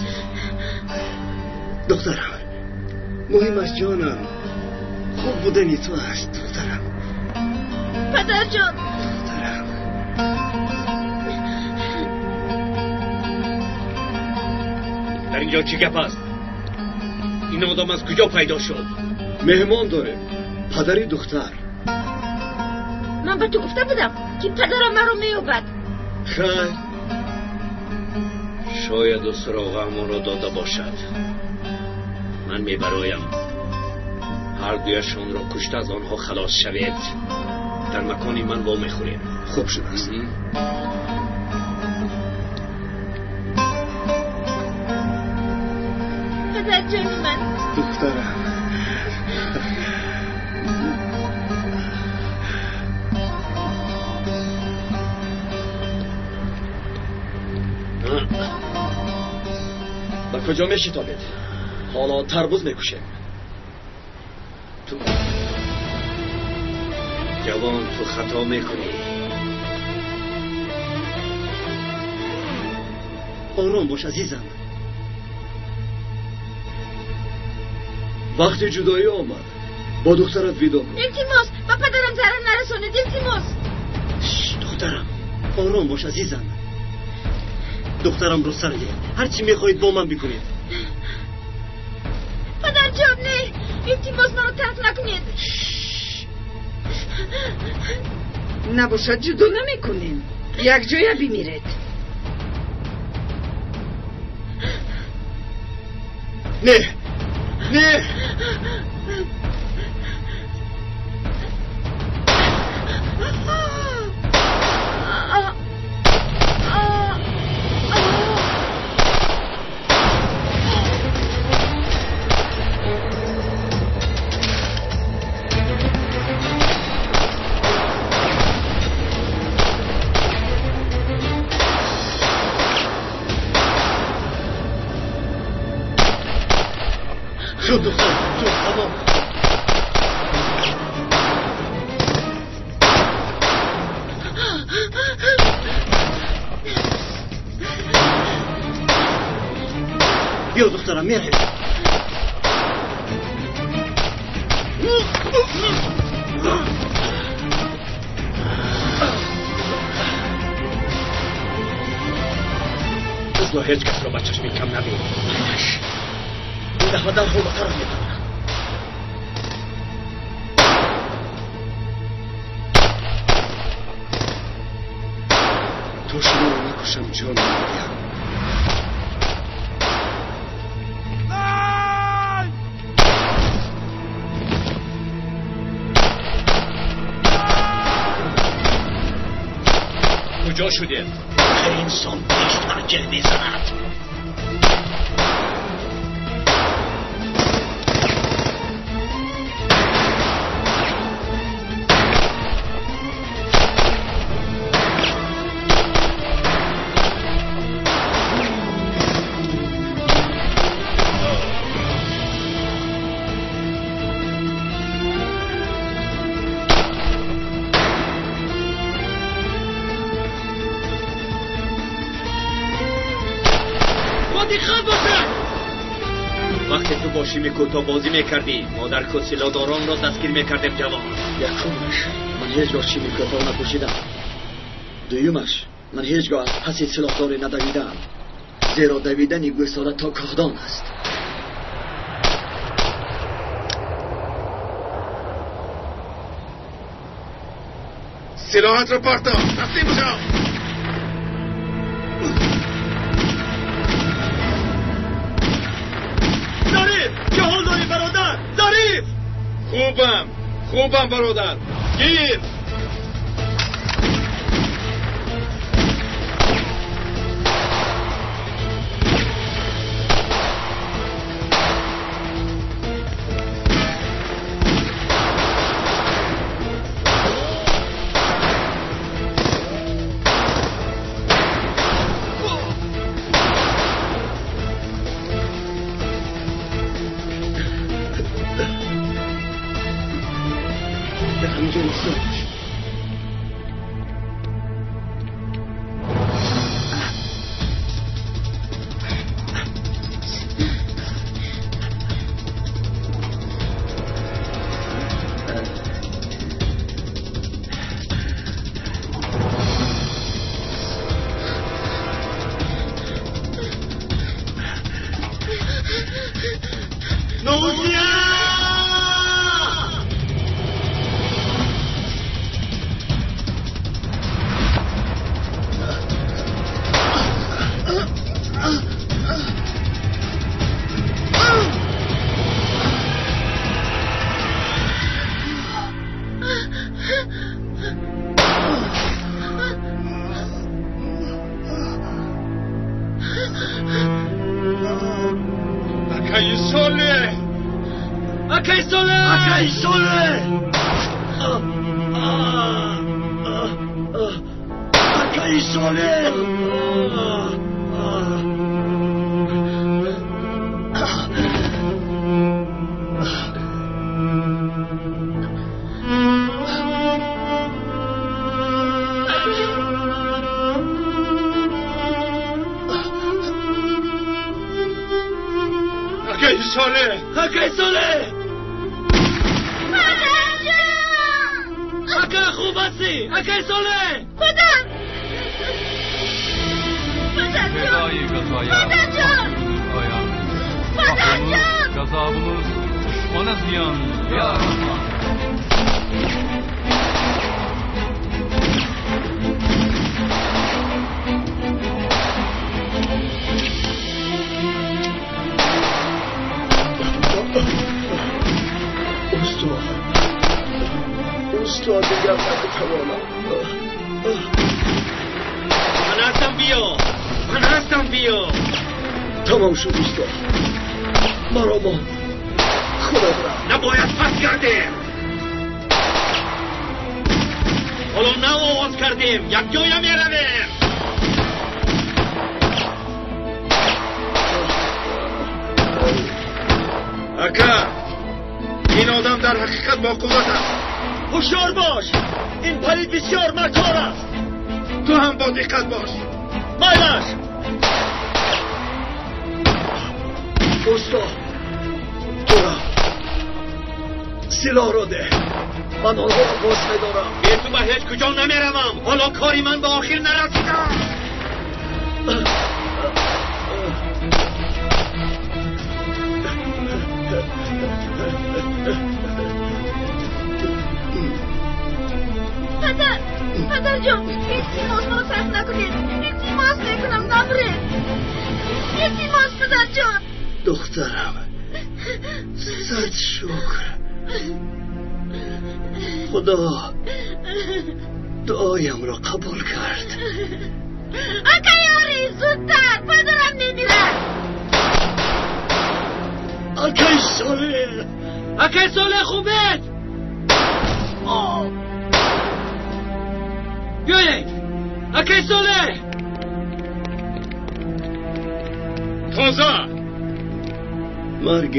Духтарам, муҳимаш ҷонам. Хуб будани ту аст, духтарам. Падарҷон. Духтарам. Дар инҷо чӣ гап аст? Ин одам аз куҷо пайдо шуд? Меҳмон дорем. Падари духтар. Ман ба ту гуфта будам, ки падарам маро меёбад. Хайр. Шояд ӯ суроғаамонро дода бошад. Ман мебароям. Ҳар дуяшонро кушта аз онҳо халос шавед. Дар макони ман вомехӯрем. Хуб шудааст. Падарҷони ман. Духтарам. Ба куҷо мешитобед? Ҳоло тарбуз мекушем. Ту ҷавон, ту хато мекунӣ. Ором бош, азизам. Вақти ҷудоӣ омад. Бо духтарат видо кун. Илтимос, ба падарам зарар нарасонед, илтимос. Духтарам, ором бош, азизам. Духтарамро сар диҳед. Ҳар чӣ мехоҳед бо ман бикунед. Падарҷон, не, илтимос, маро тарк накунед. Набошад, ҷудо намекунем. Якҷоя бимиред. Не, не. Шуд, духтар, шуд, тамом. Биё, духтарам, меравем. Асло ҳеҷ касро ба чашми кам набин. Ин дафъа дарҳол ба тараф мепарам. То шуморо накушам, ҷон намедиҳам. Куҷо шудед? Охир инсон бештар ҷеғ мезанад. Вақте ту бо шими кӯтоҳ бозӣ мекардӣ, мо дар кӯҳ силоҳдоронро дастгир мекардем, ҷавон. Якумаш, ман ҳеҷ гоҳ шими кӯтоҳ напӯшидам. Дуюмаш, ман ҳеҷ гоҳ аз паси силоҳдоре надавидаам, зеро давидани гӯсола то коҳдон аст. Силоҳатро партов, таслим шав. Зариф, чӣ ҳол дорӣ, бародар? Зариф! Хубам, хубам, бародар. Гир! оҳиста бош.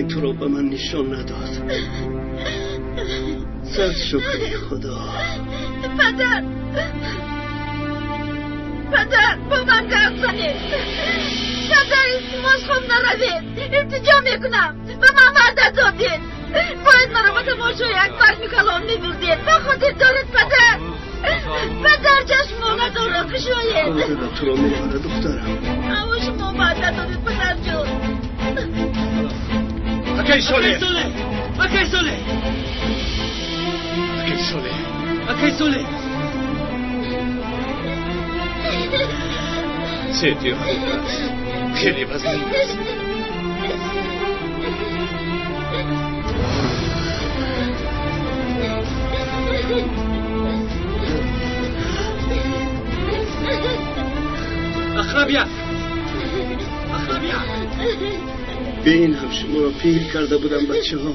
تو را به من نشان نداد. صد شکر خدا. پدر، پدر با من گپ زنید. پدر التماس خوب نروید. التجا میکنم به من وعده دادید. باید مرا به تماشای اکبر میکلام میبردید. به خاطر دارید پدر. پدر چشم ندارم کشوید. خدا تو را میبرد دخترم. اما شما وعده دادید پدر جون. اکی سوله، اکی سوله، اکی سوله، اکی سوله. سه تیر خیلی وزنین است. اخربیا، اخربیا. به این هم شما را پیر کرده بودم بچه ها.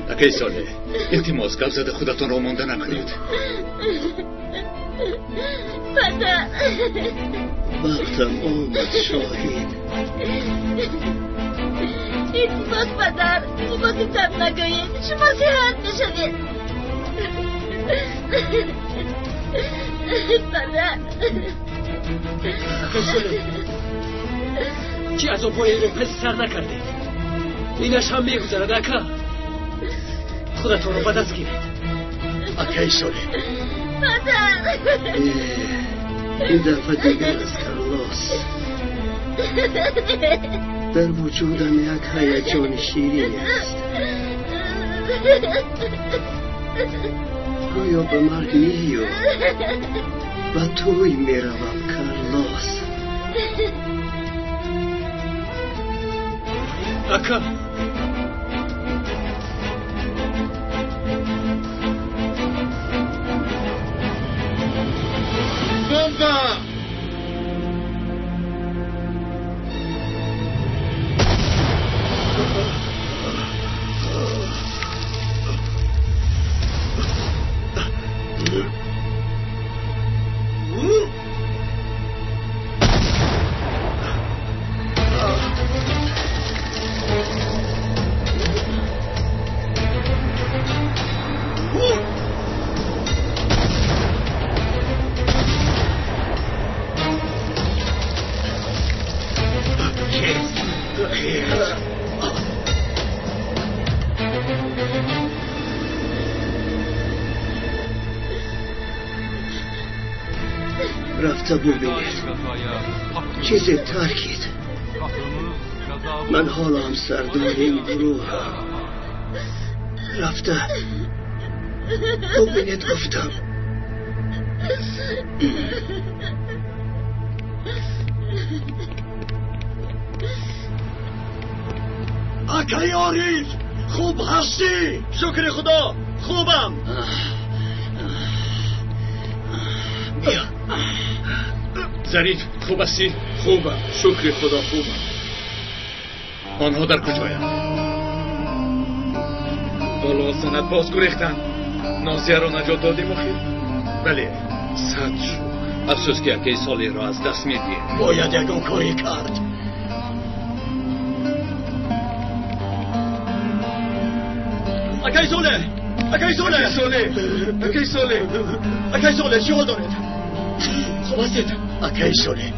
اکی ساله، التماس گپ زده خودتان را مانده نکنید. پدر وقتم آمد شاهین. التماس پدر، التماس تب نگویید، شما صحت میشوید. Падар. Чӣ азобҳоеро паси сар накардед? Инаш ҳам мегузарад, ака. Худатонро ба даст гиред. Акаи Солеҳ. Падар. Ин дафъа дигар аст, Карлос. Дар вуҷудам як ҳаяҷони ширин аст. Гӯё ба марг нею ба тӯй меравам, Карлос. Ака. Бомба! рафта бубинед, чизе таркид. Ман ҳоло ҳам сардори ин гурӯҳам. Рафта бубинед, гуфтам. Акаи Ориф, хуб ҳастӣ? Шукри Худо, хубам. Биё. Зариф, хуб ҳастӣ? Хубам, шукри Худо, хубам. Онҳо дар куҷоянд? Боло санад боз гурехтанд. Нозияро наҷот додем охир. Бале, сад шукр. Афсӯс ки акаи Солеҳро аз даст медиҳем. Бояд ягон коре кард. Акаи Солеҳ! Акаи Солеҳ! Солеҳ! Акаи Солеҳ! Акаи Солеҳ, чӣ ҳол доред? Хуб ҳастед? Акаи Солеҳ!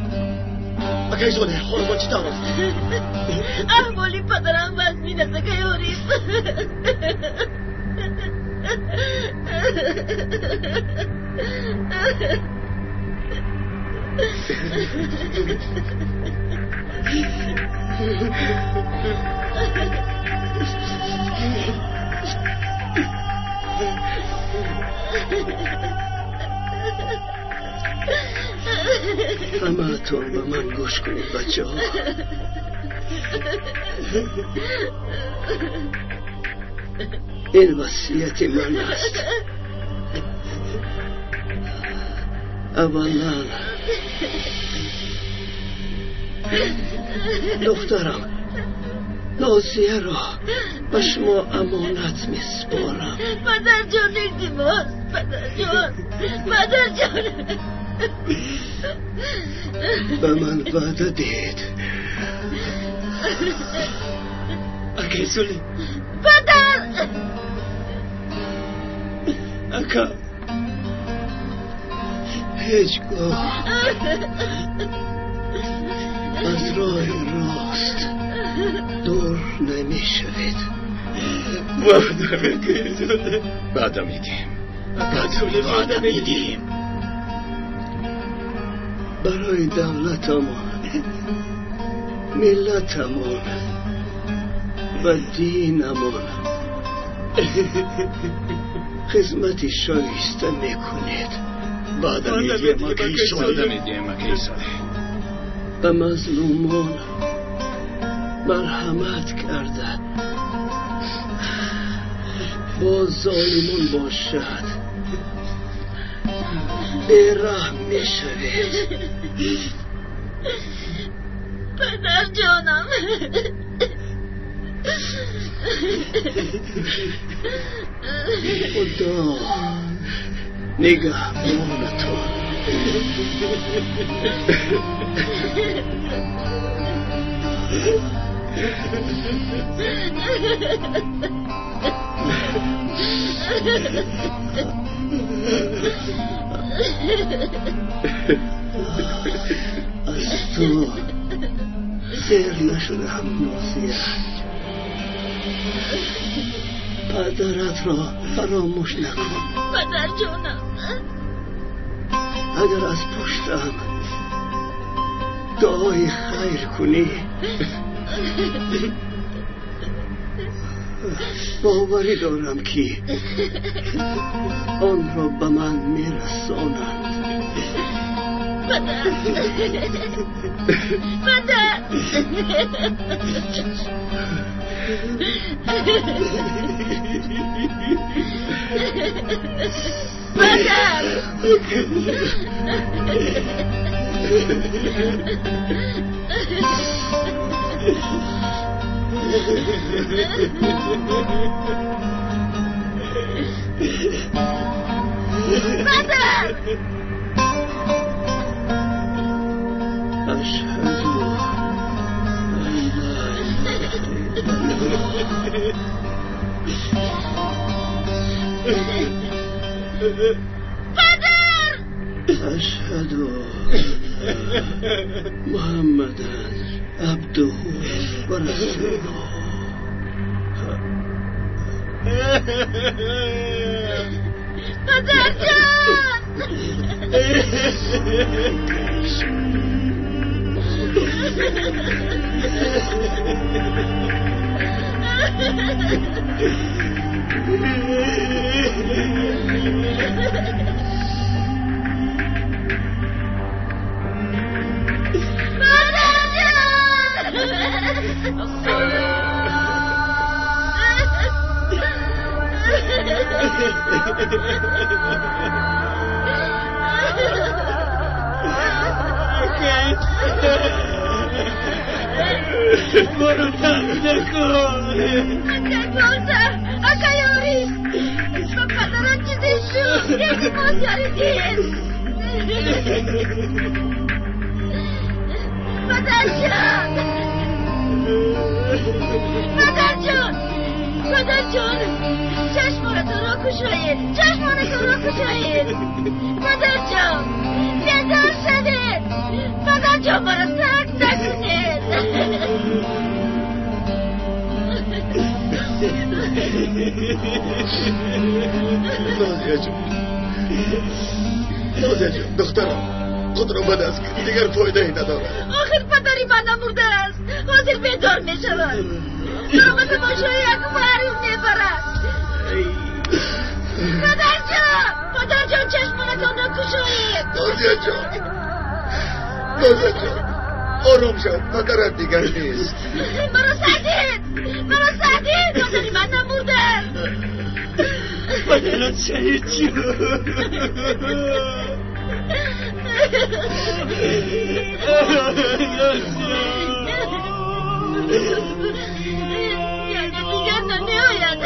Акаи Солеҳ, ҳолатон чӣ тавр аст? Аҳволи падарам вазнин аст, акаи Ориф. Ҳамаатон ба ман гӯш кунед, бачаҳо. Ин васияти ман аст. Аввалан, духтарам Нозияро ба шумо амонат месупорам. Падарҷон, илтимос, падарҷон, падарҷон. Ба ман ваъда диҳед. Акаи Солеҳ. Падар! Ака. Ҳеҷ гоҳ аз роҳи рост дур намешавед. Ваъда медиҳем. Ваъда медиҳем. Ваъда медиҳем. Барои давлатамон, миллатамон ва динамон хизмати шоиста мекунед. Ваъда медиҳем, акаи Солеҳ. Ваъда медиҳем, акаи Солеҳ. Ба мазлумон марҳамат карда бо золимон бошад бераҳм мешавед. Падарҷонам. Худо нигаҳбонатон. Аз ту сер нашудам, Нозия. Падаратро фаромӯш накун. Падарҷонам. Агар аз пуштам дуои хайр кунӣ, боварӣ дорам, ки онро ба ман мерасонанд. Падар, падар. Падар. Падар. أشهد أن لا إله پدر. أشهد أن محمدا عبده ورسوله. پدر جان. پدر جان. Маро тарк накун. Акай болса, акай Ориф, ба падарат чизе шуд, илтимос ёрӣ диҳед. Падарҷон, падарҷон, падарҷон, чашмонатонро кушоед, чашмонатонро кушоед. Падарҷон, бедор шавед. Падарҷон, маро тарк накунед. Нозия ҷон, Нозия ҷон, духтарам, худро ба даст гир, дигар фоидае надорад. Охир падари ман намурдааст, ҳозир бедор мешавад. Маро ба тамошои аквариум мебарад. Падарҷон, падарҷон, чашмонатонро кушоед. Нозия ҷон, Нозия ҷон, ором шав, падарат дигар нест. Маро садед, маро садед, падари ман намурдааст. Падарат шаҳид шуд. Яъне дигар намеояд.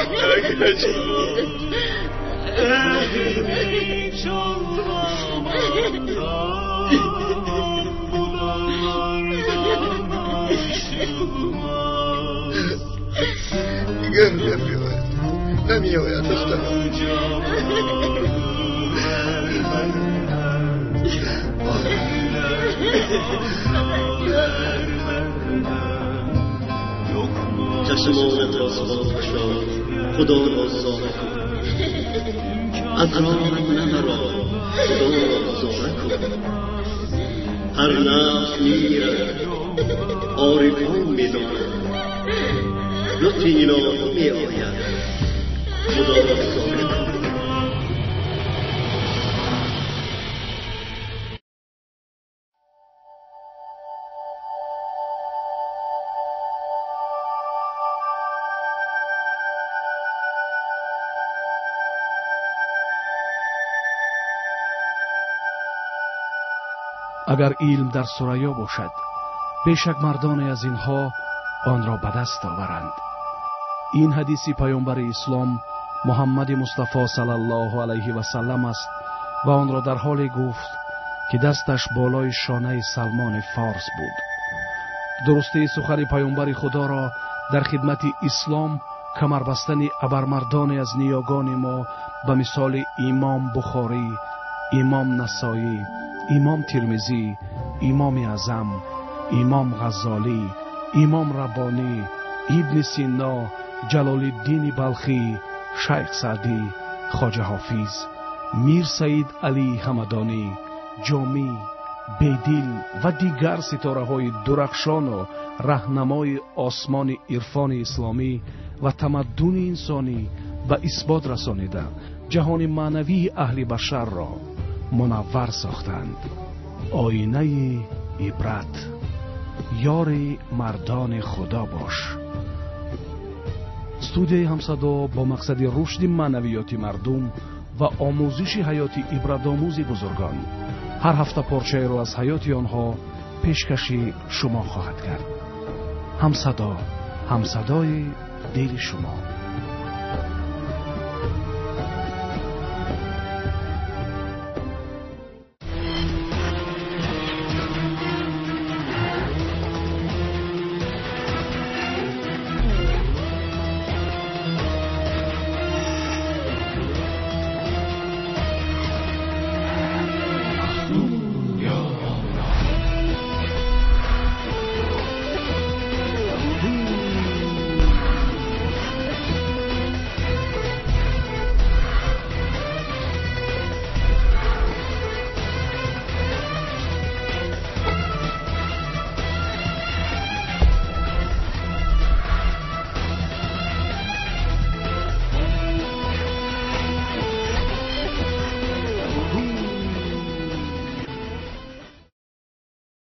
Дигар намеояд, намеояд, духтарам. چشمانت را باز گشا، خدا را زاره کن. از راهم نمرا، خدا را زاره کن. هر نفس میمیرد، عارفان میدانند. لطف الهی میآید، خدا را زاره کن. Агар илм дар Сурайё бошад, бешак мардоне аз инҳо онро ба даст оваранд. Ин ҳадиси паёмбари ислом Муҳаммади Мустафо саллаллоҳу алайҳи васаллам аст ва онро дар ҳоле гуфт, ки дасташ болои шонаи Салмони Форс буд. Дурустии сухани паёмбари Худоро дар хидмати ислом Камарбастани абармардоне аз ниёгони мо ба мисоли Имом Бухорӣ, Имом Насоӣ, Имом Тирмизӣ, Имоми Аъзам, Имом Ғаззолӣ, Имом Раббонӣ, Ибни Сино, Ҷалолиддини Балхӣ, Шайх Саъдӣ, Хоҷа Ҳофиз, Мир Саид Алии Ҳамадонӣ, Ҷомӣ, Бедил ва дигар ситораҳои дурахшону раҳнамои осмони ирфони исломӣ ва тамаддуни инсонӣ ба исбот расонида, ҷаҳони маънавии аҳли башарро мунаввар сохтанд. Оинаи ибрат, ёри мардони Худо бош. Студияи Ҳамсадо бо мақсади рушди маънавиёти мардум ва омӯзиши ҳаёти ибратомӯзи бузургон ҳар ҳафта порчаеро аз ҳаёти онҳо пешкаши шумо хоҳад кард. Ҳамсадо, ҳамсадои дили шумо.